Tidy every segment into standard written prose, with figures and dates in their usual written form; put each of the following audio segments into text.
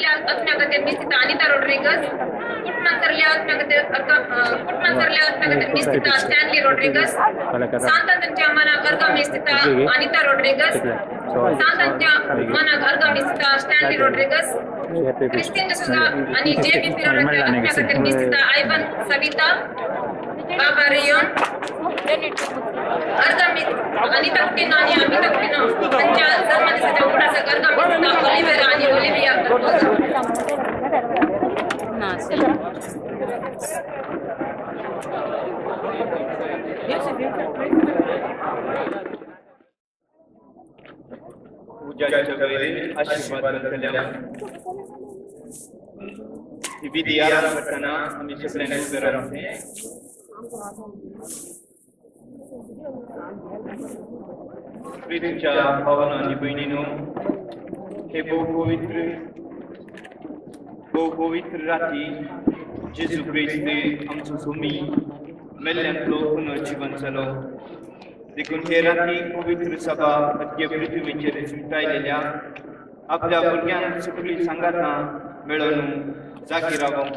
कुटमनसरल्या आत्म्या मिस्थित Anita Rodrigues, कुटमनसरल्या आत्म्या मिस्थित Stanley Rodrigues, सांतांच्या मनाक अर्गा मिस्थित Anita Rodrigues, सांतांच्या मनाक अर्गा मिस्थित Stanley Rodrigues, Kristin D'Souza आणि जे बी पिरोराच्या आत्म्या मिस्थित आयवन सविता बाबा रियोन, अनिता कुटिनो आणि अमिता कुटिनो यांच्या जन्मदिवसाच्या उगडासाक अर्गा मिस्थित ओलिव्हेरा आणि ओलिव्हिया कार्दोजा. पूजाच्या वेळी आशीर्वाद घेतल्या ही विधी आरंभ करताना आमी सगळ्यांनी उबे रावचें. प्रितीच्या भावानो आनी भयणीनो, हे भोव पवित्र राती जेजू क्रिस्त आमचो सोमी मेल्ल्यांतलो पुनर्जिवन जालो. देखून हे राती पवित्र सभा अख्खे पृथ्वीचेर सुटायलेल्या आपल्या भुरग्यांक सगळीं सांगातां मेळोवन जागी रावंक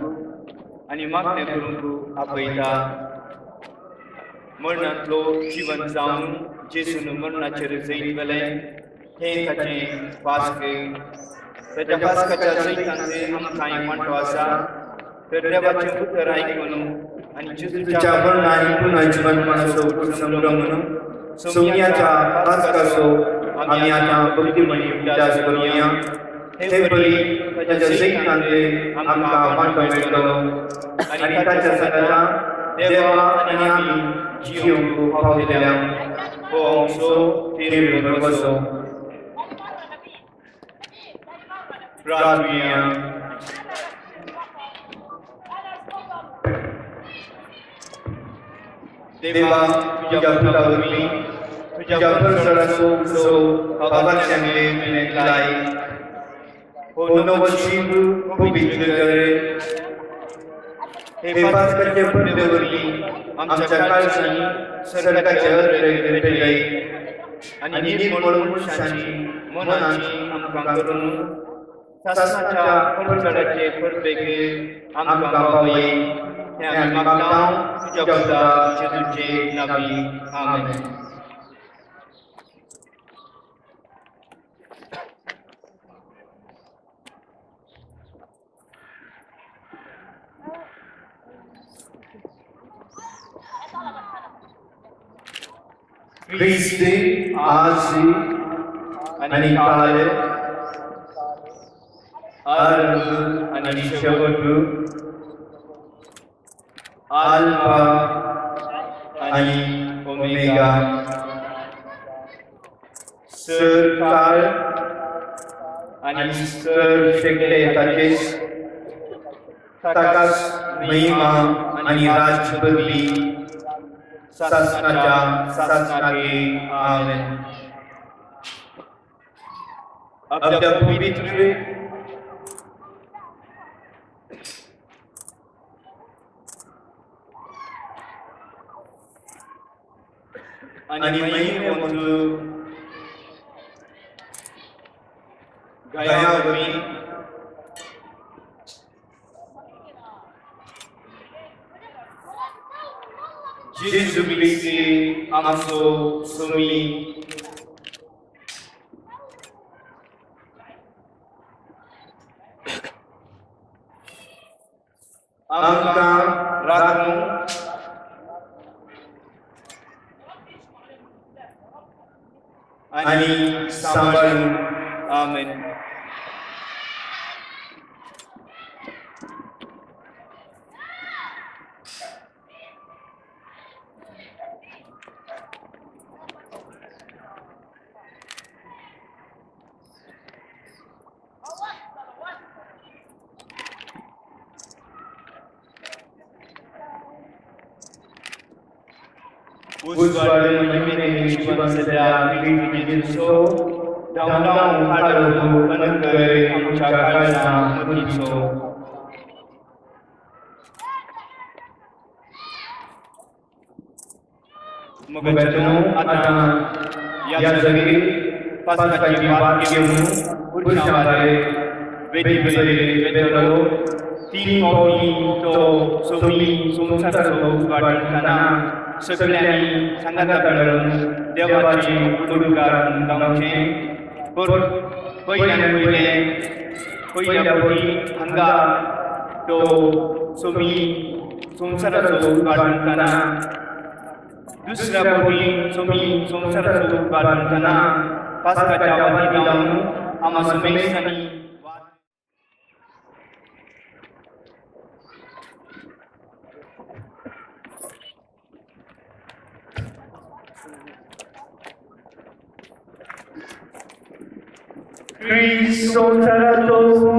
आनी मागणें करूंक आपयता. मरणांतलो जिवन जावन जेजून मरणाचेर जैत व्हेलें हें ताचें पास्क. ताच्या पास्काच्या जैतांत आमकांय वांटो आसा. तर देवाचें उतर आयकून आनी जेजूच्या मरण आणि पुनर्जीवनपणाचो संभ्रम सोम्याच्या पास्काचो आमी आतां भक्तीमणी उगडास करुया. हे परी ताच्या जैतांतले आमकां वांटो मेळटलो आनी ताच्या सांगाता देवा आनी आमी जिवंक पावतल्या. हो आमचो देव बसो. प्रार्थुया. देवा, तुझ्या पुता वरवीं तुझ्या परसराचो उत्सव बाबांच्यांनी तुवें लाय. हो नवो जीव पवित्र करे. हे पास्काचे पडदे वरवीं आमच्या काळजांनी सर्गाचे अर्थ पेटय आनी निर्मळ मनशांची मनाची आमकां करून सासणाच्या परतडाचे परबेक आमकां पावय. हें आमी मागता तुज्या पुता जेजूचे नांवी. आमेन. क्रिस्त आज आणि काल आरंभ आणि शेवट, अल्फा आणि ओमेगा, सर काळ आणि सर शेकडे ताचेच ताकाच महिमा आणि राज पदवी सासनाच्या सासनाके. आमेन. आपल्या पवित्र आणि महिमेवंत गयावरवीं जेजू क्रिस्त आमचो सोमी आमकां राखूं आणि सांबाळून. आमेन. उजवाड महिमेने जिवंतल्या जेजूचो धांवधांव काळोख बंद कर आमच्या काळजा मतीचो. मोगाच्यानो, आतां ह्या जगीर पास्काची वाट घेवन पुरुषां भायर वेदी वयर वेतलो. तीन फावटी तो सोमी संवसाराचो उद्घाटन करतना सगळ्यांनी सांगाता मेळून देवाचे उपकार गावचे. पयल्यान पयले पयल्या फावटी हांगा तो सोमी संवसाराचो उद्घाटन करतना, दुसऱ्या फावटी सोमी संवसाराचो उद्घाटन करतना पास्काच्या वाती लावन आमा समेस्तांनी Cristo संवसाराचो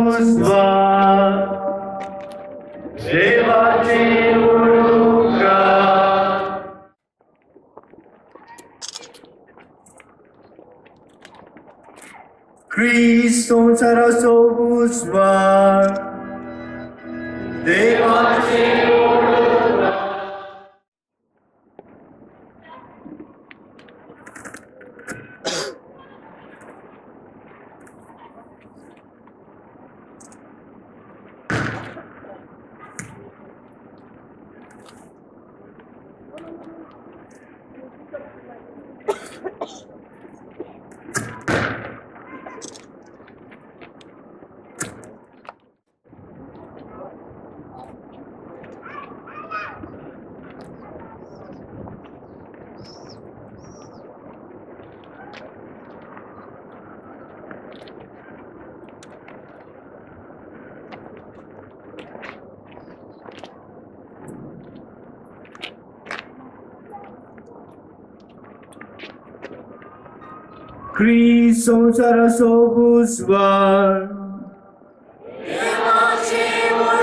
उजवाड, देवाचे उपकार. Cristo संवसाराचो उजवाड, देवाचे उपकार. Cristo संवसाराचो उजवाड, देवाचे उपकार.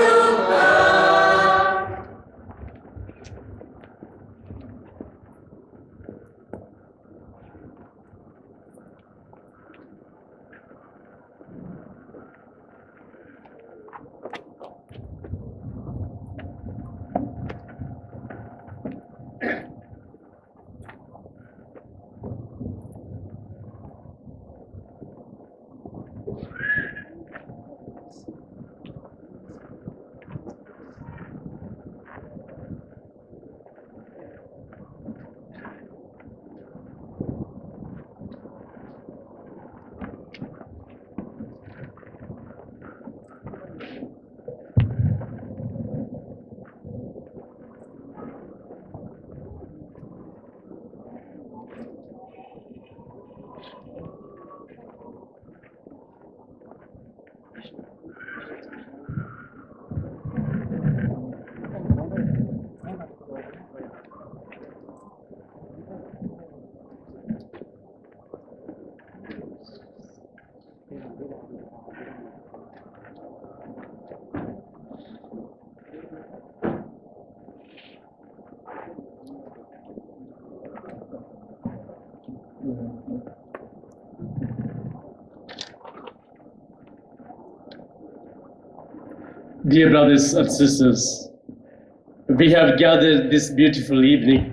Dear brothers and sisters, we have gathered this beautiful evening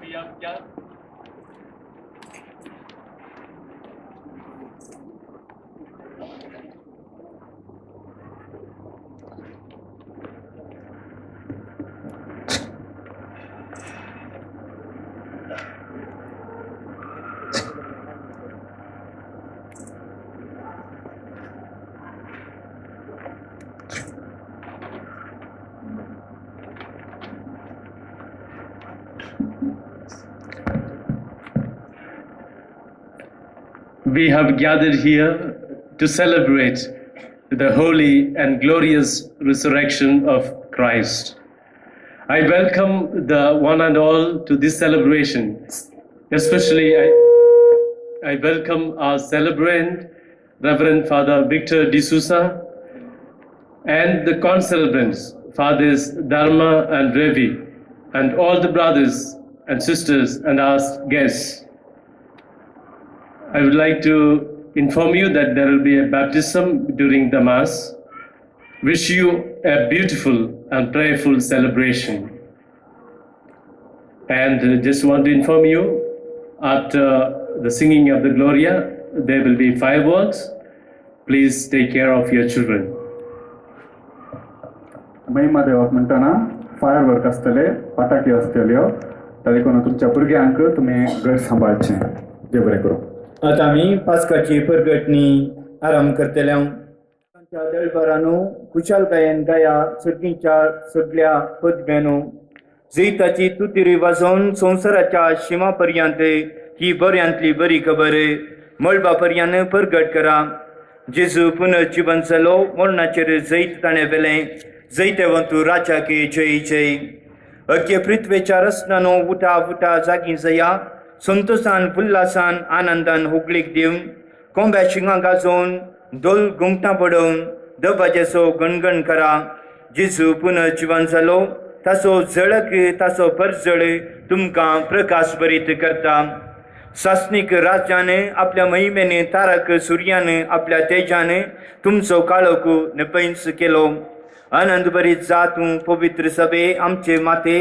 We have gathered. We have gathered here to celebrate the holy and glorious resurrection of Christ. I welcome the one and all to this celebration. Especially, I welcome our celebrant, Reverend Father Victor D'Souza, and the concelebrants, Fathers Dharma and Ravi, and all the brothers and sisters and our guests. I would like to inform you that there will be a baptism during the Mass. Wish you a beautiful and prayerful celebration. And just want to inform you, after the singing of the Gloria, there will be fireworks. Please take care of your children. महिमा देवाक म्हणटना fire work आसतले, पटाकी आसतल्यो, ताका लागून तुमच्या भुरग्यांक तुमी घर सांबाळचें. देव बरें करूं. आतां आमी पास्काची परगटणी आराम करतले. तांच्या दळबारानू खुशालकायेन गाया सर्गीच्या सगळ्या पदव्यानू जैताची तुतिरी वाजोवन संवसाराच्या शिमा पर्यंत ही बऱ्यांतली बरी खबर मळबा पर्यान परगट करा. जेजू पुनर्जिवन जालो, मरणाचेर जैत ताणें व्हेलें, जैतेवंतू राजाक जय जय. अख्खे पृथ्वेच्या रसनानो उठा उठा जागी जया, संतोषान उल्हासान आनंदान होगळीक दिवन कोंब्या शिंगां गाजोवन धोल घुमटां बडोवन दबाज्याचो गणगण करा. जेजू पुनर्जिवन जालो, ताचो झळक ताचो परजळ तुमकां प्रकाश भरीत करता. सासणीक राज्यान आपल्या महिमेन तारक सुर्यान आपल्या तेजान तुमचो काळोख नपैंस केलो. आनंद भरीत जा तूं पवित्र सभे आमचे माते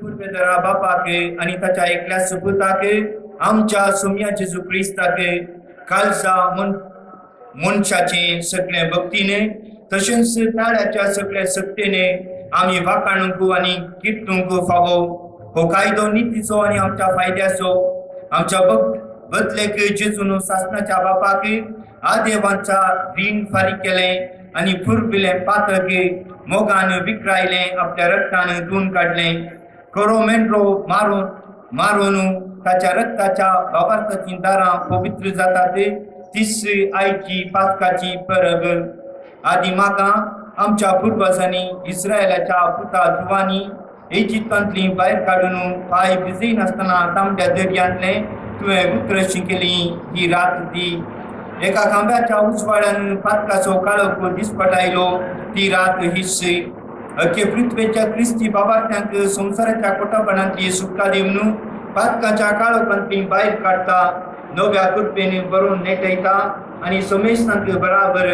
पुर्वेदरा बापाक आनी ताच्या एकल्या सुपुताक आमच्या सोम्या जेजू क्रिस्ताक खालसा मनशाचे सगळे भक्तीने तशेंच ताळ्याच्या सगळ्या सक्तेने आमी वाखाणूंक आनी किर्तूंक फावो. हो कायदो नितीचो आनी आमच्या फायद्याचो आमच्या बदलेक जेजून सासणाच्या बापाक आदेवांच्या रीण फारीक केलें आनी पुर्विल्लें पातक मोगान विक्रायलें, आपल्या रक्तान धुवन काडलें. खरो मेंढरो मारून ताच्या रक्ताच्या बाबार्थाचीं दारां पवित्र जातात. तीस आयची पातकाची परब. आदी म्हाका आमच्या पुर्वजांनी इस्रायलाच्या पुता धुवांनी इजिप्तांतली भायर काडून पांय भिजयनासतना तांबड्या दर्यांतलें तुवें उतरशी केली ही रात ती. एका खांब्याच्या उजवाडान पातकाचो काळोख दिसपट आयलो ती रात हीच. अख्खे पृथ्वेच्या क्रिस्ती बाबार्थ्यांक संवसाराच्या कोटापणांतली सुटका दिवन पातकाच्या काळोखांतली भायर काडटा, नव्या कृपेन बरोवन नेटयता आनी समेस्तांक बराबर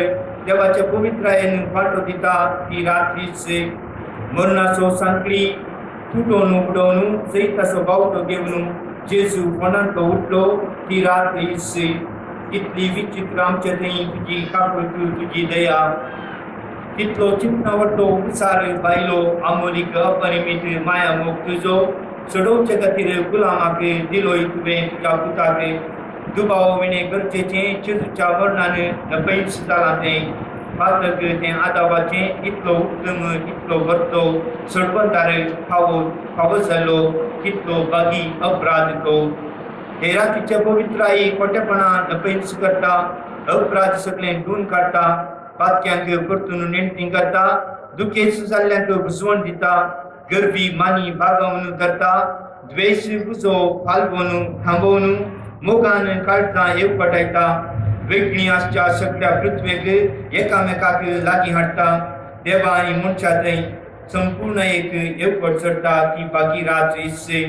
देवाच्या पवित्रायेन वांटो दिता ती रात हीच. मरणाचो सांकळी तुटोवन उडोवन जैताचो बावटो घेवन जेजू फोंडांतलो उठलो ती रात हीच. कितली विचित्र आमचे थंय तुजी काकूट तुजी दया, कितलो चिंतना व्हडलो उपचार बायलो आमोलीक अपरिमीत माया मोग तुजो चडोवचे खातीर गुलामाक दिलोय तुवें तुज्या पुताक. दुबाव विणें गरजेचें जेजूच्या मरणान नपैस जालां तें पातक तें आदावाचें. इतलो उत्तम इतलो व्हडलो सोडवंदार फावो फावो जालो कितलो बागी अपराध तो. हे रातीचे पवित्राई खोटेपणां नपैस करता, अपराध सगळें धुवन काडटा, पातक्यांक परतून नेणटी करता, दुखेस्त जाल्ल्यांक बुजवण दिता, गर्वी मानी बागोवन करता, द्वेश बुजो फालवोन थांबोवन मोगान काळजां एकवटायता, वेगळी आसच्या सगळ्या पृथ्वेक एकामेकाक लागीं हाडटा, देवा आनी मनशा थंय संपूर्ण एक एकवट चडटा ती बागी रात इस्से.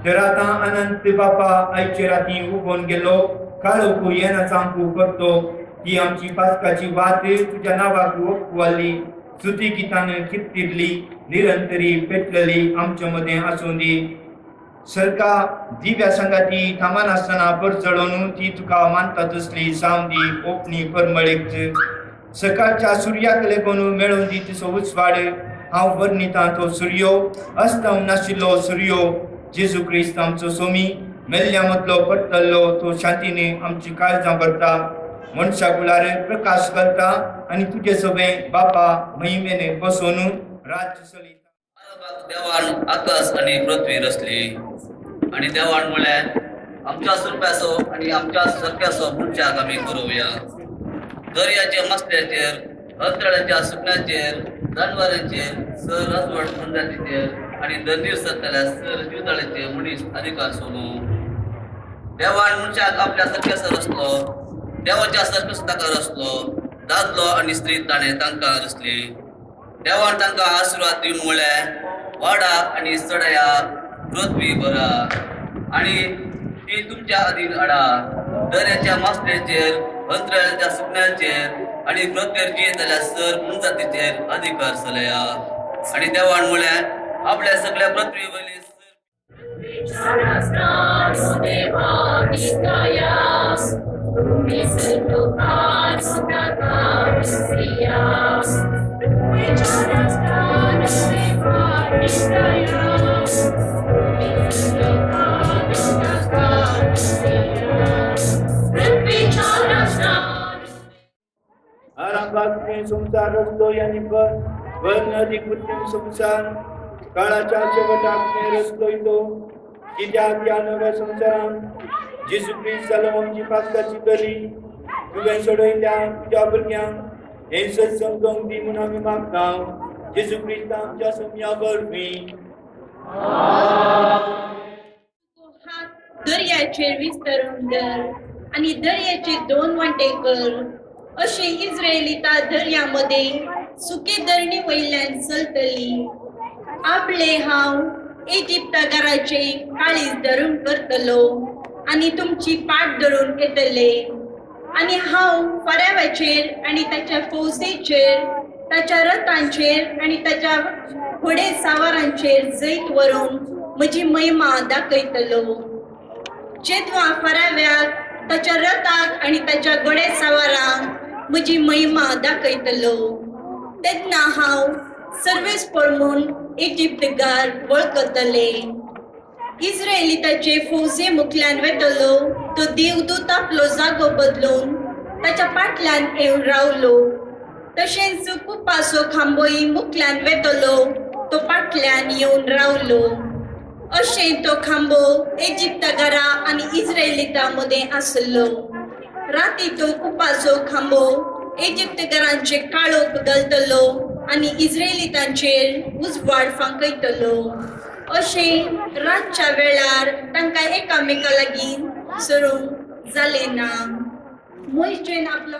तर आतां अनंत बापा आयचे राती उबोवन गेलो काळोख येना सामको करतो ती आमची पास्काची वात तुज्या नांवाक ओंपवाली स्तुती गितान किर्तिरली निरंतरी पेटलेली आमचे मदें आसूं दी. सरका दिव्या संगाती थांबनासतना परजळोवन ती तुका मानता तसली जावं दी ओपणी परमळेक. सकाळच्या सुर्याक लागून मेळोवन दी तिचो उजवाड. हांव वर्णितां तो सुर्यो अस्ताव नाशिल्लो सुर्यो जेजू क्रिस्त आमचो सोमी मेल्ल्या मदलो परतल्लो तो शांतीने आमची काळजां भरता, मनशा कुळार प्रकाश घालता आनी तुजे सगळें बापा महिमेने बसोवन राज्य चलयता. देवान आकाश आनी पृथ्वी रचली आनी देवान म्हळें आमच्या स्वरुपाचो आनी आमच्या सारक्याचो मनशाक आमी करुया. दर्याच्या मासळ्याचेर, अंतराळाच्या सुकण्याचेर, जानवरांचेर, सर राजवट मनजातीचेर आनी दर्दीर सरतल्या सर जिवदाळ्याचे मनीस अधिकार सोडू. देवान मनशाक आपल्या सारक्याचो रचलो, देवाच्या सारकोच ताका रचलो, दादलो आनी स्त्री ताणें तांकां रचली. देवान तांकां आशिर्वाद दिवन म्हळें वाडा आनी चडया, पृथ्वी भरा आणि ती तुमच्या अधीन हाडा. दर्याच्या मासळेचेर, अंतराळाच्या सुकण्याचेर आनी पृथ्वीर जियेतल्या सर मनजातीचेर अधिकार चलया. आनी देवान म्हळें, आपल्या सगळ्या पृथ्वी वयली आरंभात संसार रचलो आनी वर्ण कृत्रिम संसार काळाच्या शेवटाक रचलो तो. कित्याक ह्या नव्या संवसारांत जेजू क्रिस्त जालो आमची पास्काची बली. तुवें सोडयल्या तुज्या भुरग्यांक हें सत समजोंक दी म्हूण आमी मागता. जेजू क्रिस्त आमच्या सम्या वरवीं. हात दर्याचेर विस्तरून धर आनी दर्याचे दोन वांटे कर. अशें इस्रायलिता दर्यामध्ये सुके धरणी वयल्यान चलतली. आपले हांव इजिप्तकाराचे काळीज धरून करतलो आनी तुमची पाट धरून येतले. आनी हांव फाराव्याचेर आनी ताच्या फौजेचेर, ताच्या रथांचेर आनी ताच्या घोडे सावारांचेर जैत व्हरून म्हजी महिमा दाखयतलो. जेदवा फाराव्याक, ताच्या रथाक आनी ताच्या घोडे सावारांक म्हजी महिमा दाखयतलो तेन्ना हांव सर्वेस्पर म्हूण इजिप्तकार वळखतले. इस्रायलिताचे फौजे मुखल्यान वेतलो तो देवदूत आपलो जागो बदलून ताच्या फाटल्यान येवन रावलो. तशेंच कुपासो खांबोई मुखल्यान वेतलो तो फाटल्यान येवन रावलो. अशें तो खांबो इजिप्तकारा आनी इस्रायलिता मदें आसलो. राती तो कुपासो खांबो इजिप्तकारांचे काळोख घालतलो आनी इस्रायलितांचेर उजवाड फांकयतलो. अशें रातच्या वेळार तांकां एकामेका लागीं सरूंक जालें ना. मोयशेन आपलो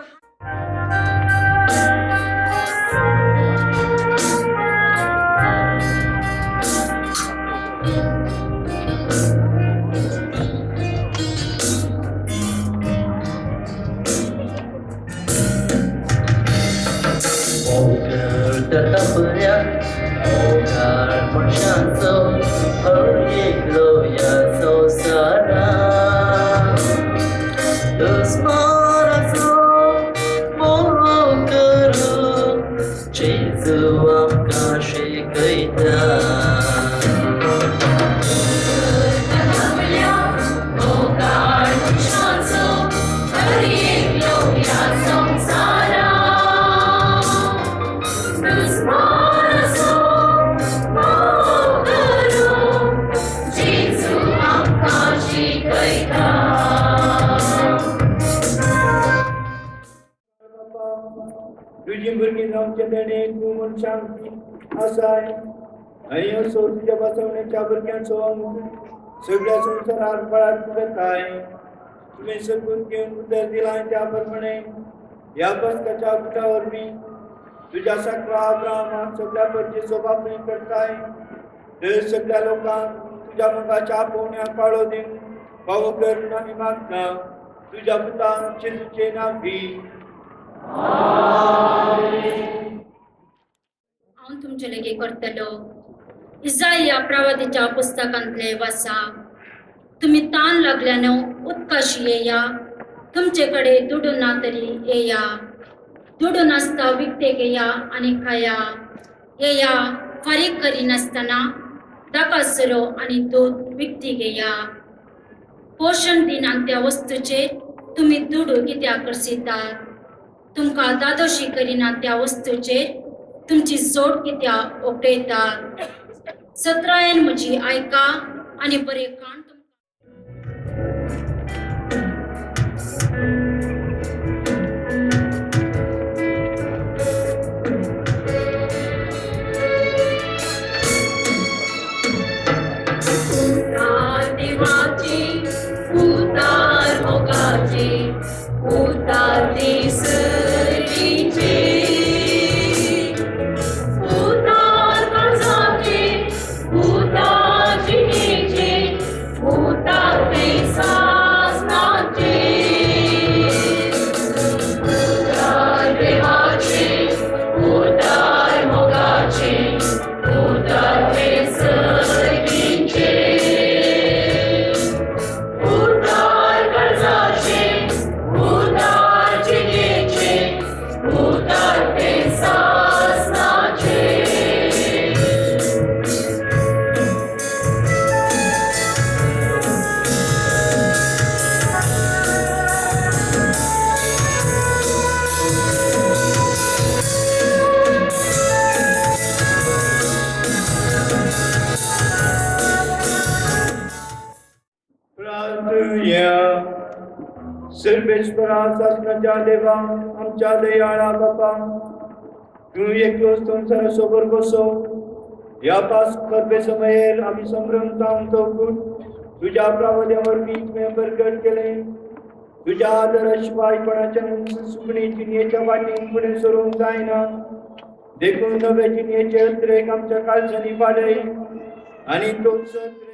तुजी भुरगीं जावचें तेणें तूं मनशांक आसाय आनी असो तुज्या बसवण्याच्या भुरग्यांचो सगळ्या संवसारार बळात वेताय. तुवें सकून घेवन उतर दिलां त्या प्रमाणे ह्या बसकाच्या गुटा वरवीं तुज्या साकरा अब्राहमाक सगळ्या परजेचो बापूय करताय. तर सगळ्या लोकांक तुज्या मोगाच्या आपोवण्याक पाळो दिवन फावो कर म्हूण आमी मागता. तुज्या पुतान जेजूचें नांव घे. हांव तुमचे लागीं करतलो. इजाया प्रवादीच्या पुस्तकांतले वाचा. तुमी तान लागल्यान उदकाशी येया, तुमचे कडेन दुडू ना तरी येया. दुडू नासता विकते घेया आनी खाया. येया फारीक करिनासतना दाका सोरो आनी दूद विकती घेया. पोशण दिना त्या वस्तूचेर तुमी दुडू कित्याक करसितात? तुमकां दादोशी करिना त्या वस्तूचेर तुमची जोड कित्याक ओकयतात? सत्रायन म्हजी आयका आनी बरें काण उतार काळजाचे, उतार जिणेचे. हालेलुया. सर्वेश्वरा सासणाच्या देवा आमच्या दयाळा बापा, तूं एकलोच संवसारा सोबर बसो. ह्या पास परबे समयेर आमी संभ्रम जावन तोखून तुज्या प्रावल्या वरवीं तुवें प्रगट केलें. तुज्या आदरा शिवाय कोणाच्यान सुगणी जिणेच्या वाटेन फुडें सरूंक जायना. देखून नवे जिणेचे अत्रेक आमच्या काळजांनी वाडय आनी तोच अत्रेक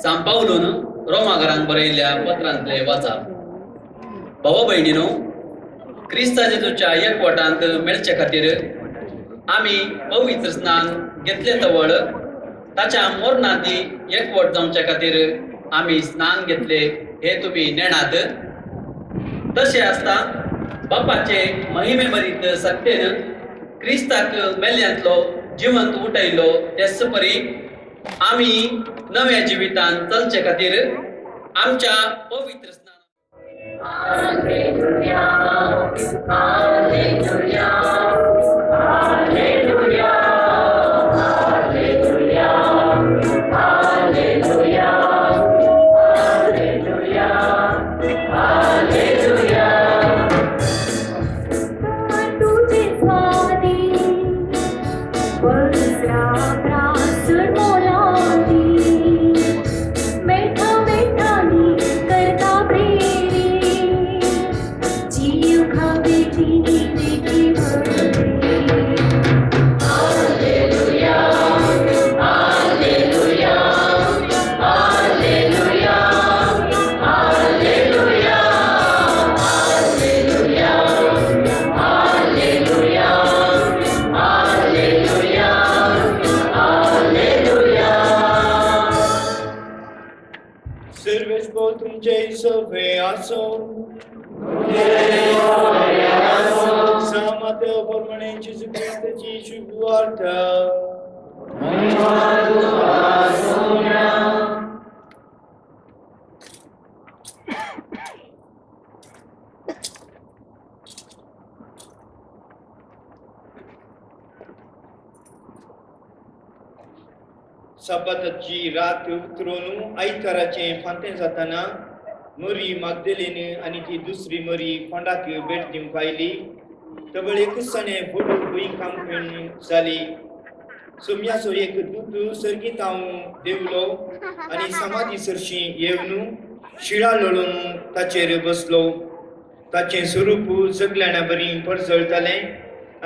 सांपावलून रोमाघरांक बरयल्ल्या पत्रांतले वाचा. भावा भयणीनो, क्रिस्ता जेजूच्या एकवटांत मेळचे खातीर आमी पवित्र स्नान घेतले तवळ ताच्या मोरणांती एकवट जावचे खातीर आमी स्नान घेतले हे तुमी नेणात. तशें आसता बापाचे महिमे भरीत सत्तेन क्रिस्ताक मेल्ल्यांतलो जिवंत उठयलो तेच परी आमी नव्या जिवितान चलचे खातीर आमच्या पवित्र स्नान. Hallelujah, hallelujah, hallelujah, hallelujah, hallelujah, hallelujah, hallelujah. तुझे स्वादी वज्रा प्रासुर मोलादी बैठा बैठानी करता प्रेरी जीव खावे जीवे की हालेलुया, हालेलुया, हालेलुया, हालेलुया, हालेलुया, हालेलुया, हालेलुया, हालेलुया. सर्वेस्पर तुमचे सवे आसो. सा मातेव प्रमाणे जेजू क्रिस्ताची शुभवार्ता. सबाताची रात उतरून आयताराचें फांतें जातना मरी मागदेलीन आनी ती दुसरी मरी फोंडाक भेट दिवंक आयली. तवळ एकसाणे फोटो भुंयकांपण जाली. सोम्याचो एक दूत सर्गीत हांव देंवलो आनी समाधी सरशी येवन शिळा लोळून ताचेर बसलो. ताचें स्वरूप जगल्याणा बरी परजळटालें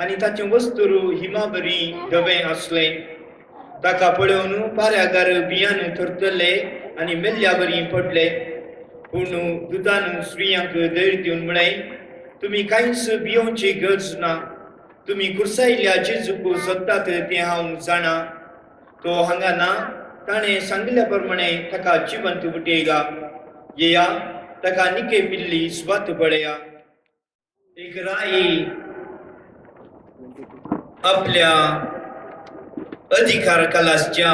आनी ताचें वस्तूर हिमा बरी धवें आसलें. ताका पळोवन पाऱ्यागार बियान थरतले आनी मेल्ल्या बरी पडले. पूण दुदान स्त्रियांक धैर्य दिवन म्हळें, तुमी कांयच भियोवची गरज ना. तुमी कुर्सायल्ल्या जेजूक सोदतात तें हांव जाणा. तो हांगा ना, ताणें सांगिल्ल्या प्रमाणे ताका जिवंत उठयला. येया, ताका निके पिल्ली सुवात पळया. एक राई आपल्या अधिकार कलासच्या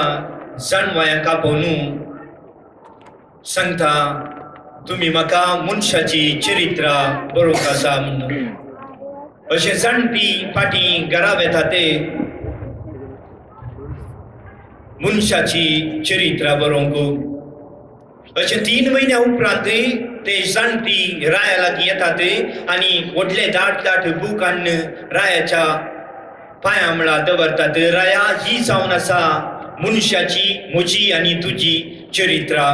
जाणवायांक आपोवन सांगता, तुमी म्हाका मनशाची चरित्रा बरोवंक आसा म्हणून. अशें जाणटी फाटीं घरा वेता ते मनशाची चरित्रा बरोवंक. अशें 3 म्हयन्या उपरांत ते जाणटी राया लागीं येतात आनी व्हडले दाट दाट बूक हाडून रायाच्या पांया मुळा दवरतात. राया ही जावन आसा मनशाची, म्हजी आनी तुजी चरित्रा.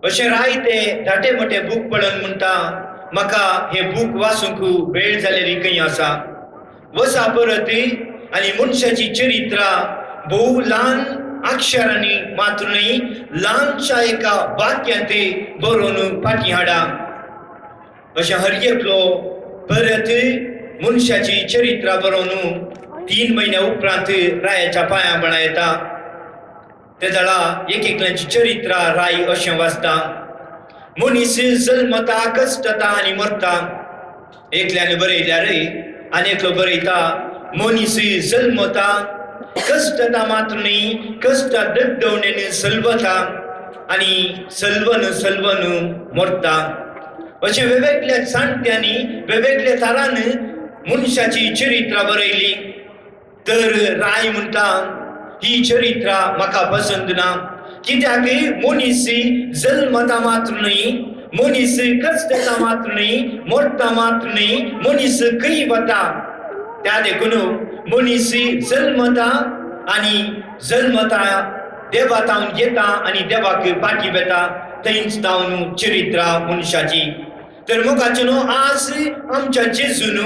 अशें राय ते धाटे मोटे बूक पळोवन म्हणटा, म्हाका हे बूक वाचूंक वेळ जालेली खंय आसा. वसा परत आनी मनशाची चरित्रा भोव ल्हान अक्षरांनी मात्र न्हय, ल्हानशा एका वाक्यांत बरोवन फाटीं हाडा. अशें हर एकलो परत मनशाची चरित्रा बरोवन 3 म्हयन्या उपरांत रायाच्या पांया बणा येता. ते जाणा एक एकल्याची चरित्रा राय अशें वाचता, मनीस जल्मता, कश्टता आनी मरता. एकल्यान बरयल्यार आनी एकलो बरयता, मनीस जल्मता, कश्टता मात्र न्हय, कश्टा दगदवणेन सलवता आनी सलवन सलवन मरता. अशें वेगवेगळ्या जाणट्यांनी वेगवेगळ्या थरान मनशाची चरित्रा बरयली. तर राय म्हणटा, ही चरित्रा म्हाका पसंत ना, कित्याक मनीस जल्मता मात्र न्हय, मनीस कश्टता मात्र न्हय, मरता मात्र न्हय, मनीस खंय वता. त्या देखून मनीस जल्मता आनी जल्मता देवा तावन येता आनी देवाक फाटीं वेता, थंयच तावन चरित्रा मनशाची. तर मोगाचे न्हू, आज आमच्या जेजून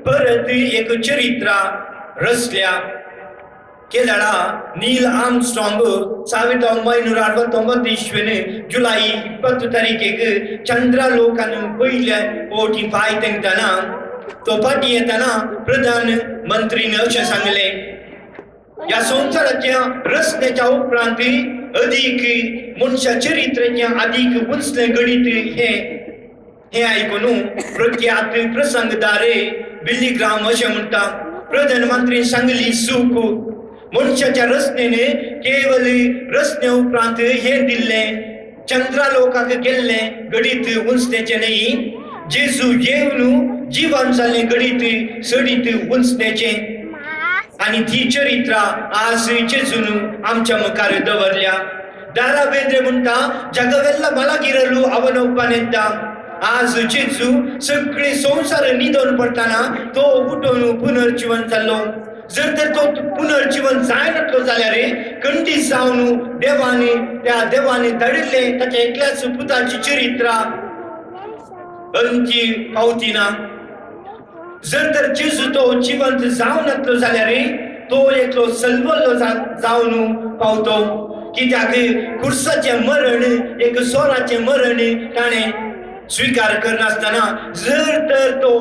परत एक चरित्रा रचल्या. केदळा नील आर्मस्ट्रॉंग 1969 इस्वेन जुलाई 20 तारीखेक चंद्रलोकान पयल्या फावटी पांय तेंकतना तो फाटीं येतना प्रधानमंत्रीन अशें सांगलें, ह्या संवसाराच्या रचनेच्या उपरांत अदीक मनशा चरित्राचें अदीक उंचलें गणीत हें. हें आयकून प्रख्यात प्रसंगदार बिल्ली ग्राम अशें म्हणटा, प्रधानमंत्रीन सांगली चूक, मनशाच्या रचनेन केवल रचने उपरांत हें दिल्लें, चंद्रलोकाक गेल्लें गणीत उंचण्याचें न्हय, जेजू येवन जिवन जाल्लें गणीत सडीत उंचण्याचें. आनी ती चरित्रा आज जेजून आमच्या मुखार दवरल्या. दारा बेंद्रे म्हणटा, जगवेल्ला मलागिरलू अवनोपनेता. आज जेजू सगळे संवसार निदोन पडटना तो उठोवन पुनर्जीवन जाल्लो. जर तर तो पुनर्जीवन जायनातलो जाल्यार खंडीत जावन देवाने त्या देवाने धाडिल्लें ताच्या एकल्याच पुताची चरित्रा अंती पावती ना. जर तर जेजू तो जिवंत जावनातलो जाल्यार तो एकलो सलवल्लो जावन पावतो. कित्याक खुर्साचें मरण एक सोराचें मरण ताणें स्विकार करनासतना जर तर तो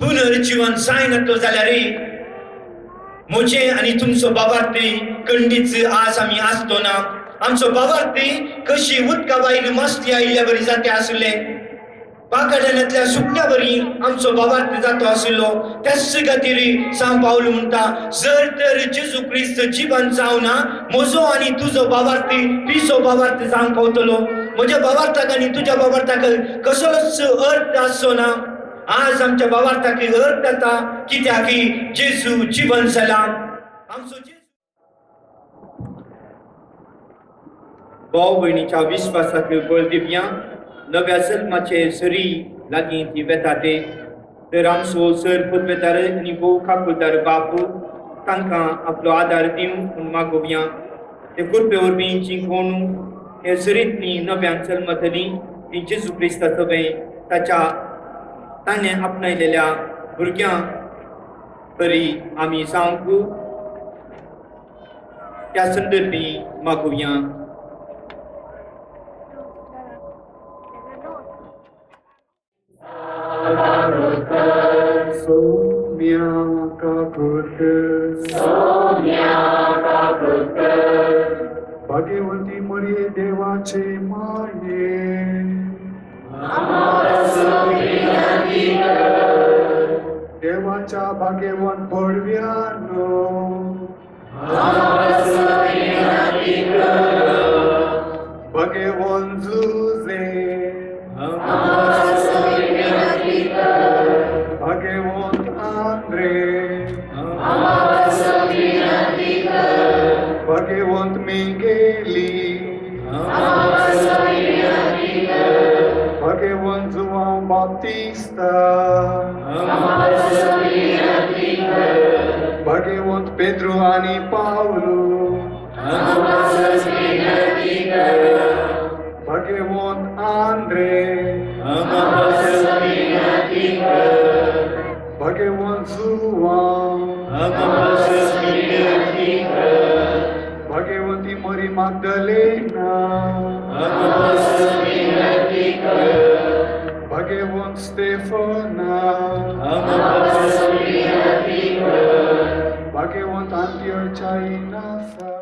पुनर्जीवन जायनातलो जाल्यार म्हजें आनी तुमचो बाबार्थी खंडीच आज आमी आसतो ना. आमचो बाबार्थी कशी उदका भायर मासली आयिल्ल्या बरी जाते आशिल्ले, पाकाड्यांतल्या सुकण्या बरी आमचो बाबार्थी जातो आशिल्लो. त्याच खातीर सांव पावल म्हणटा, जर तर जेजू क्रिस्त जिवन जावना म्हजो आनी तुजो बाबार्थी पिसो बाबार्थी जावंक पावतलो. म्हज्या बाबार्थाक आनी तुज्या बाबार्थाक कसलोच अर्थ आसचो ना. आज आमच्या बाबार्थाक अर्थ जाता कित्याक जेजू जिवन जाला आमचो. भाव भयणीच्या विश्वासाक बळ दिवया. नव्या जल्माचे सरी लागीं ती वेता ते तर आमचो सर पुतवेतार आनी भोव काकुलदार बापू तांकां आपलो आदार दिवं म्हूण मागोवया. ते कृपे वरवीं जी कोण हे सरींतली नव्यान जल्मतली ती जेजू क्रिस्ता सगळें ताच्या ताणें आपणायलेल्या भुरग्यां बरी आमी जावंक त्या संदर्भी मागोवया. भाग्यवंती मरिये देवाचे माये, देवाच्या भाग्यवान पडव्यानो भगवान जुजे भगवान आंद्रे भगवंत मिगेली भगवंत जुआं बाप्तिस्ता भगवंत पेद्रू आनी पावलू भगवंत आंद्रे भगवंत जुआं भगवंती मरी मागदलेना भगवंत स्टेफना भगवंत आंतियोच्या इनासा.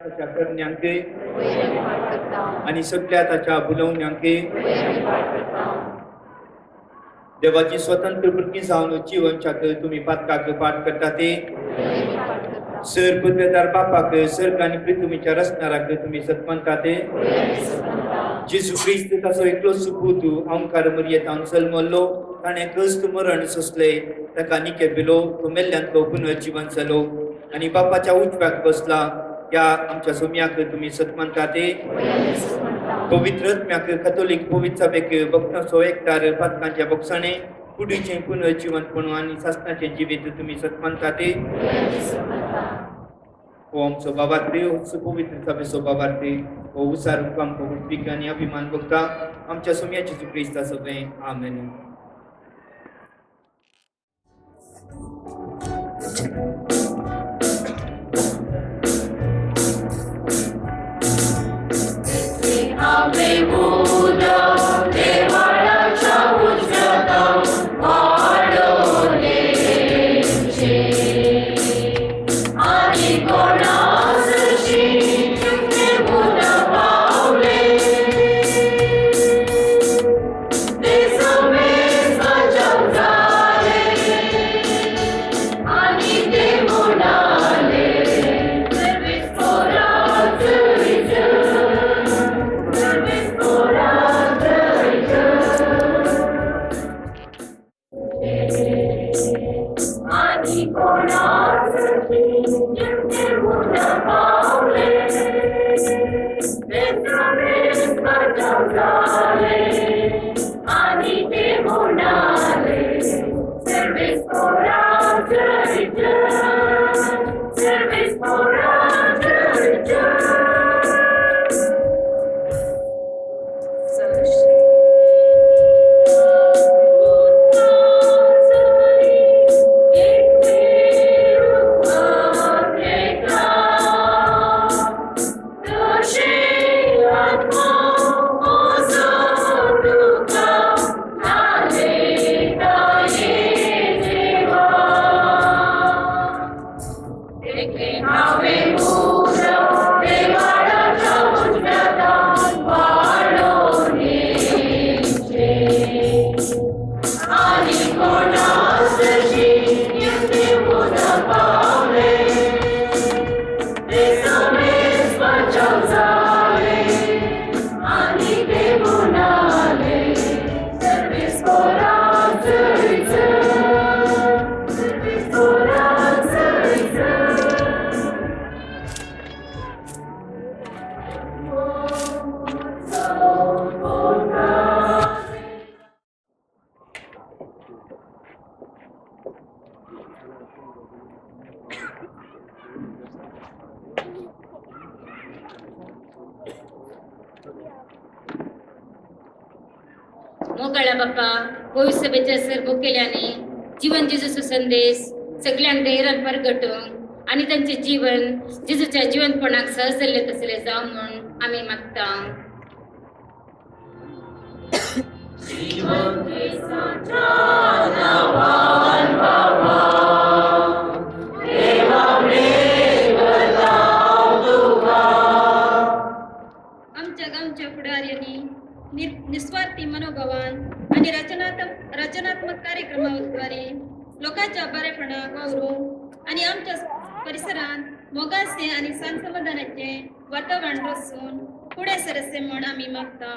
ताच्या करण्यांके आनी सगळ्या ताच्या बुलोवण्यांके देवाची स्वतंत्र भुरगीं जावन जिवनच्याक तुमी पातकाक पाठ करता ते सर पृथ्वेदार बापाक सर्ग आनी पृथ्वीच्या रचणाराक तुमी सत्मनता ते जेजू क्रिस्त ताचो एकलो सुपूत अंकार मरयेतान जल्मल्लो ताणें क्रिस्त मरण सोंसलें ताका निके पिलो तो मेल्ल्यांतलो पुनर्जिवन जालो आनी बापाच्या उजव्याक बसला. ह्या आमच्या सोम्याक तुमी सत्मनता ते पवित्र आत्म्याक कथोलीक पवित्र सभेक भक्तांचो एकठार पातकांच्या बोगसाणे कुडीचें पुनर्जिवनपण आनी सासणाचें जिवीत तुमी सत्मनता ते. हो आमचो बाबार्थे हो पवित्र सभेचो बाबार्थे हो उसार आमकां उडपीक आनी अभिमान भोगता आमच्या सोम्याचे क्रिस्ता सगळें. आमेन. Oh, मोगाळा बाप्पा भविष्यभेच्या सर मुखेल्याने जीवन जेजूचो संदेश सगळ्यांक धैर्यान परगटूंक आनी तांचे जीवन जेजूच्या जिवनपणाक सहजल्ले तसले जावं म्हूण आमी मागता. आमच्या गांवच्या फुडाऱ्यांनी निस्वार्थी मनोभावान आणि रचनात्मक कार्यक्रमाद्वारे लोकांच्या बरेपणाक वावरून आणि आमच्या परिसरात मोगाचे आणि समाधानाचे वातावरण रचून फुडें सरचे म्हूण आमी मागता.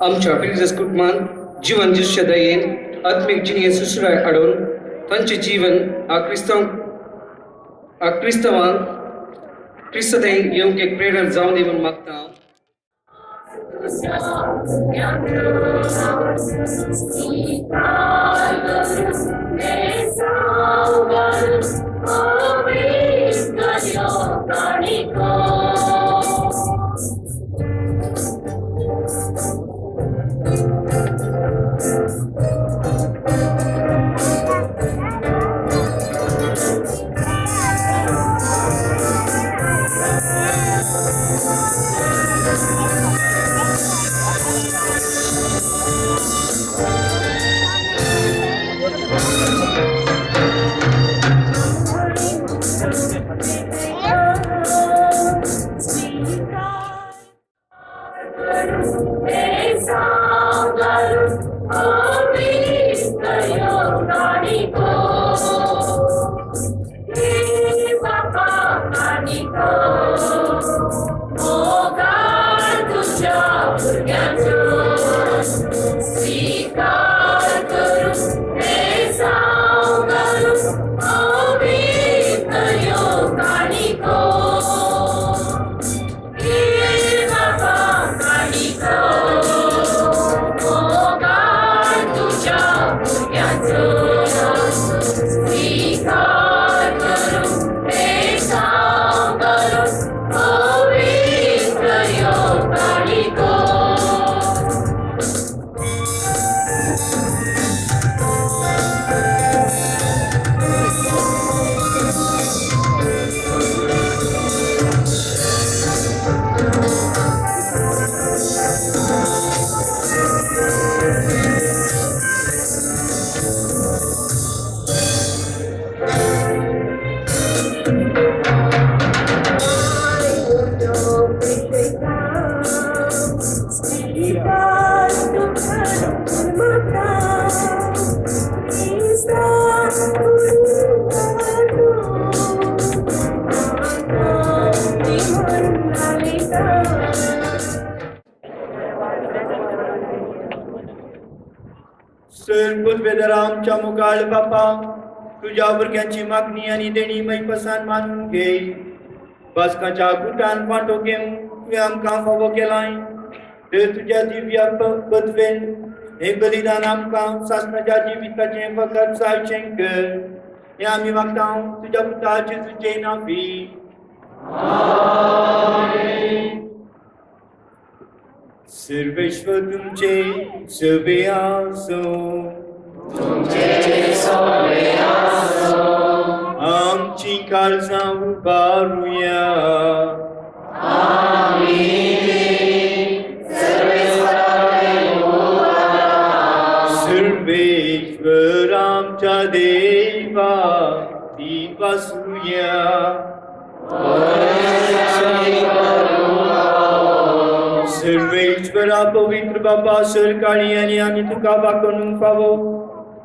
आमच्या फिलिजस कुटुंबान जीवन जेजूच्या दयेन आत्मीक जिणें सुसराय हाडून तांचें जीवन आ क्रिस्तवांक क्रिस्तदें येवंक एक प्रेरणा जावन दी म्हूण मागता. आमच्या मुखार बापा तुज्या भुरग्यांची मागणी आनी देणी मैपसान मानून घे. बासकाच्या गुटान वांटो घेवन तुवें आमकां फावो केलाय तर तुज्या दिव्या पदवेन हें बलिदान आमकां सासणाच्या जिविताचें फकत सायचें कर. हें आमी मागता तुज्या पुता जेजूचें नांवी. सर्वेश्वर तुमचे सवे आसो. आमची काळजां उबारुया. सर्वेश्वर आमच्या देवा ती वासूया. सर्वेश्वरा पवित्र बाबा सरकाळी आनी आमी तुका वाकणूक फावो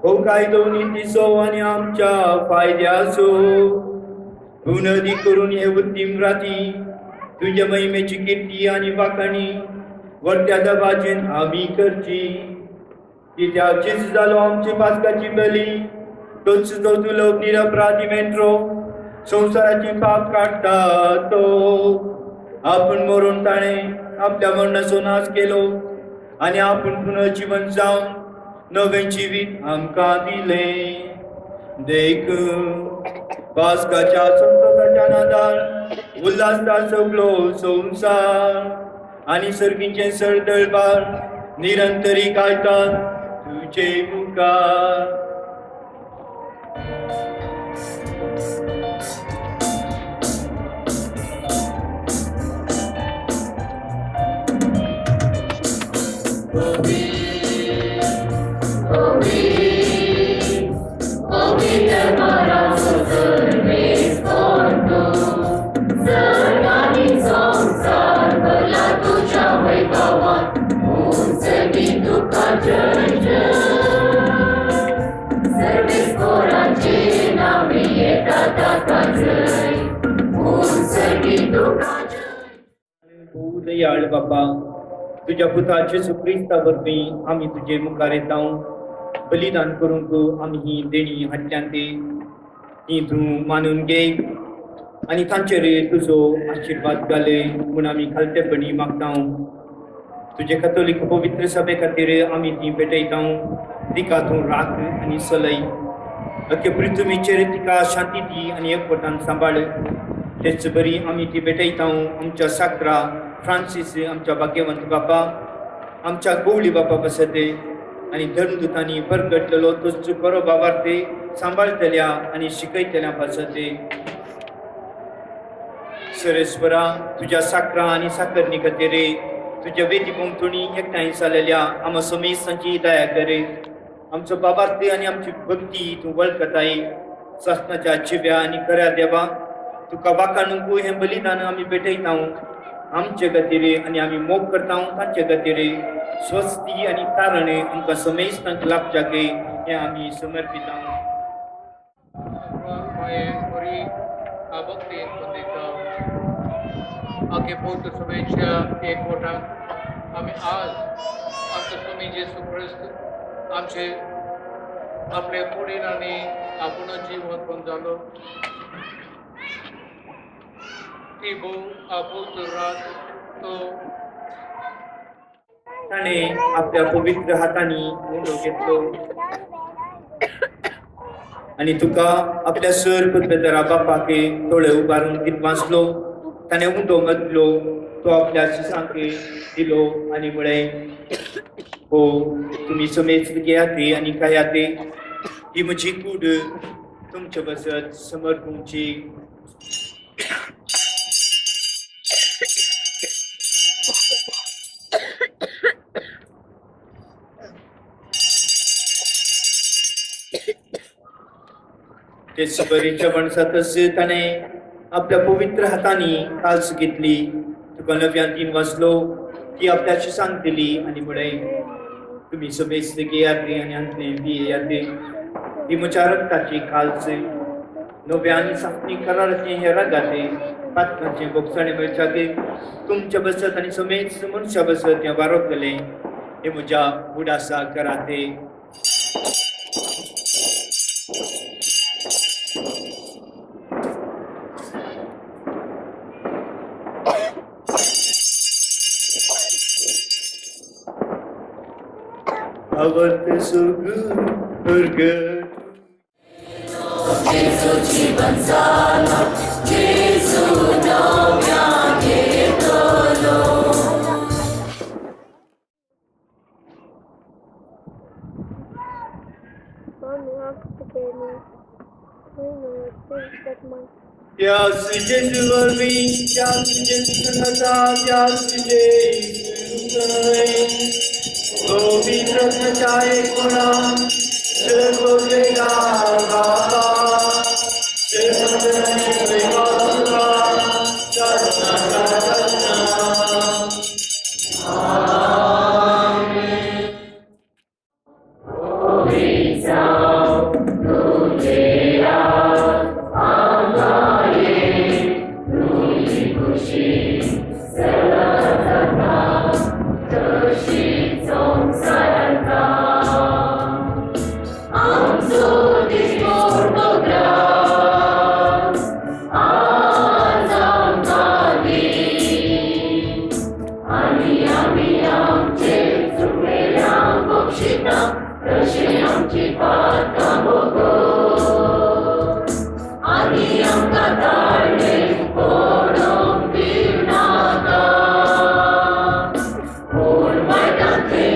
हो कायदो नितीचो आनी आमच्या फायद्याचो उनदी करून हे उत्तीम राती तुज्या महिमेची किर्ती आनी वाखाणी वरत्या दबाजेन आमी करची. कित्याक जेजू जालो आमचे पासकाची बली तोच तो तुलो निरपराधी मेंट्रो संवसाराची पाप काडटा तो. आपूण मरून ताणें आपल्या मरणाचो नाश केलो आनी आपूण पुनर्जिवन जावन नवें जिवीत आमकां दिलें. देख पास्काच्या संतोषाच्या नादार उल्हासता सगलो संवसार आनी सर्गीचें सरदळबार निरंतरी गायतात तुजे मुखार. दयाळ बाबा, तुज्या पुता जेजू क्रिस्ता वरवीं आमी तुजे मुखार येता. बलिदान करूंक आमी ही देणी हाडल्यान ती तूं मानून घे आनी तांचेर तुजो आशिर्वाद घाले म्हूण आमी खालतेपणी मागता. तुजे कथोलीक पवित्र सभे खातीर आमी ती भेटयता. तिका तूं राख आनी सलय. अख्खे पृथ्वीचेर तिका शांती दी आनी एकवटान सांबाळ. तेच बरी आमी ती भेटयता आमच्या साक्रा फ्रांसीस, आमच्या भाग्यवंत बाबा, आमच्या गवळी बाबा पासत आनी धर्मदुतांनी परगटलेलो तोच बरो बाबार्थे सांबाळटल्या आनी शिकयतल्या पासत. सरेश्वरा, तुज्या साक्रा आनी साकरणी खातीर तुज्या वेदी भोंवतणी एकठांय जालेल्या आमकां समेस्तांची दया कर. आमचो बाबार्थे आनी आमची भक्ती तूं वळखताय. सासणाच्या जिव्या आनी खऱ्या देवा, तुका वाखाणूंक हें बलिदान आमी भेटयता. आमचे खातीर आनी आमी मोग करता तांचे खातीर स्वस्ती आनी तारण आमकां समेस्तांक लाभच्याक हें आमी समर्पिता. आगे पवित्र सभेच्या एकवटान आमी आज आमचो स्वामी जेजू क्रिस्त आमचे आपले कुडीन आनी आपूण जिवंत जालो ती भोव पवित्र रात तो ताणें आपल्या पवित्र हातांनी उंडो घेतलो आनी तुका आपल्या सर पदवेदारा बापाक दोळे उबारून दीत वाचलो. ताणें उंडो मदलो तो आपल्या शिसांक दिलो आनी म्हळें, हो तुमी समेस्त घेयात आनी खायात, ही म्हजी कूड तुमचे बसत समर्पूंची. तेच बरी जेवण जातच ताणें आपल्या पवित्र हातांनी काल्स घेतली, तुका नव्यान तीन वाचलो, ती आपल्या शिसांक दिली आनी म्हळें, तुमी समेस्त घेयात आनी हांतलें पियेयात, ही म्हज्या रक्ताची काल्स, नव्या आनी सासणी कराराचें हें रगाते पातकांचें भोगसाणें मेळच्याक तुमच्या बसत आनी समेस्त मनशा बसत हें वारोतलें, हें म्हज्या उडासा कराते. Avarte सुख Gesù ci Gonzalo, Gesù nome घेतलो. त्यास जेजू वरवीं, त्यास जेजू संगता, त्यास जेजू पवित्र आत्म्याच्या एकपणान सर्व वेळा बाबा, सर्व वैभव तुका, सासणाच्या सासणा. आमचो दिसपडटो भोगशिता तशी आमची पातकां भोगो आनी आमकां ताळणेक पडोवंक दिवनाका पूण वायटांतले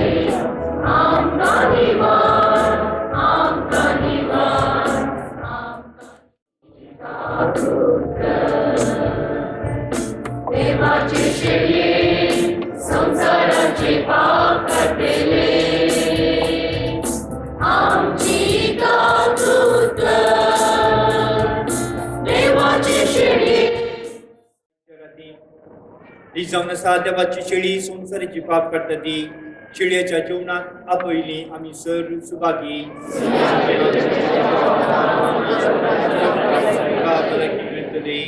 आमकां निवार आमकां निवार आमकां देवाचे शेळये संवसाराचे पाप काडटले आमची काकूत कर देवाचे शेळये. ही जावन आसा देवाची शेळी संवसाराची पाप काडटा ती शेळयेच्या जेवणाक आपयली आमी सर सुभागी. भलायकी मेळटली.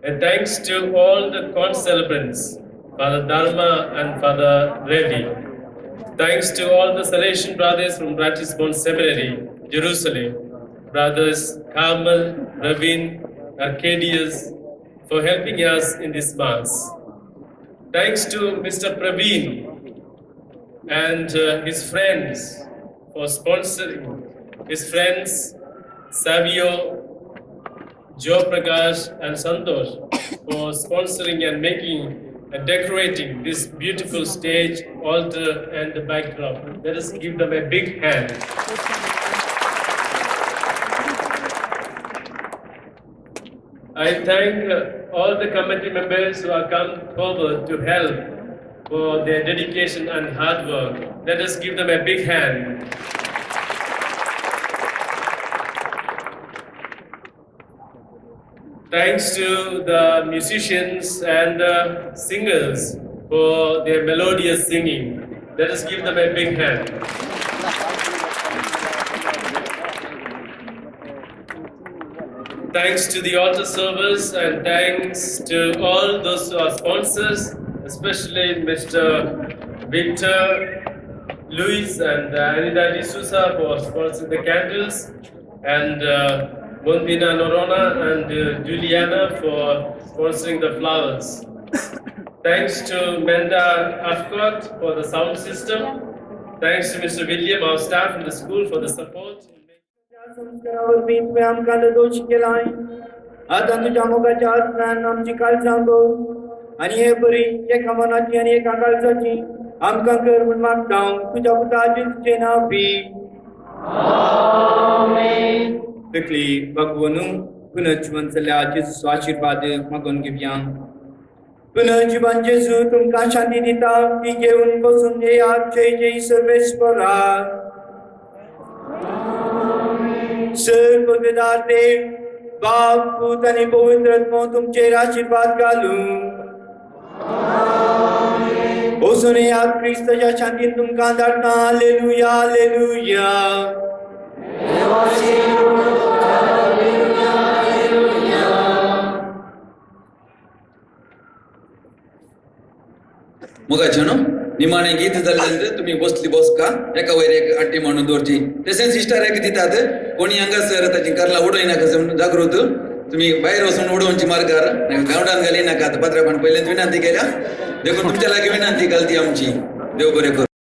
And thanks to all the concelebrants, Father Dharma and Father Ravi. Thanks to all the Salesian brothers from Ratisbon Seminary, Jerusalem, brothers Carmel, Ravin, Arcadius, for helping us in this Mass. Thanks to Mr. Praveen and his friends for sponsoring, his friends Savio, Joe Prakash and Santosh for sponsoring and making and decorating this beautiful stage, altar and the backdrop. Let us give them a big hand. I thank all the committee members who have come forward to help for their dedication and hard work. Let us give them a big hand. Thanks to the musicians and the singers for their melodious singing. Let us give them a big hand. Thanks to the altar servers and thanks to all those who are sponsors, especially Mr. Victor Luis and Anita D'Souza for sponsoring the candles, and Mondina Norona and Juliana for sponsoring the flowers. Thanks to Menda Afkot for the sound system. Thanks to Mr. William, our staff in the school, for the support. Amen. तकली भगवनू पुनर्जीवन जाल्ल्या जेजूचो आशिर्वाद मागून घेवया. पुनर्जीवन जेजू तुमकां शांती दिता, ती घेवन बसून येयात. जय जय सर्वेस्परा. सर पवित्र देव बाप पूत आनी पवित्र आत्मो तुमचेर आशिर्वाद घालूं. वचून येयात, क्रिस्ताच्या शांतीन तुमकां धाडटा. हालेलुया, हालेलुया. मोगाचे न्हू निमाणे गीत जाल्ले तुमी बसली बसका एका वयर एक आट्टी म्हणून दवरची. तशेंच सिस्टर एक दितात कोणी हांगासर ताची कारला उडयनाका म्हणून जागृत तुमी भायर वचून उडोवची मार्गार ग्रावंडान घाली नाकात. पात्रापान पयलेंच विनंती केल्या देखून तुमच्या लागीं विनंती घालती आमची. देव बरें करूं.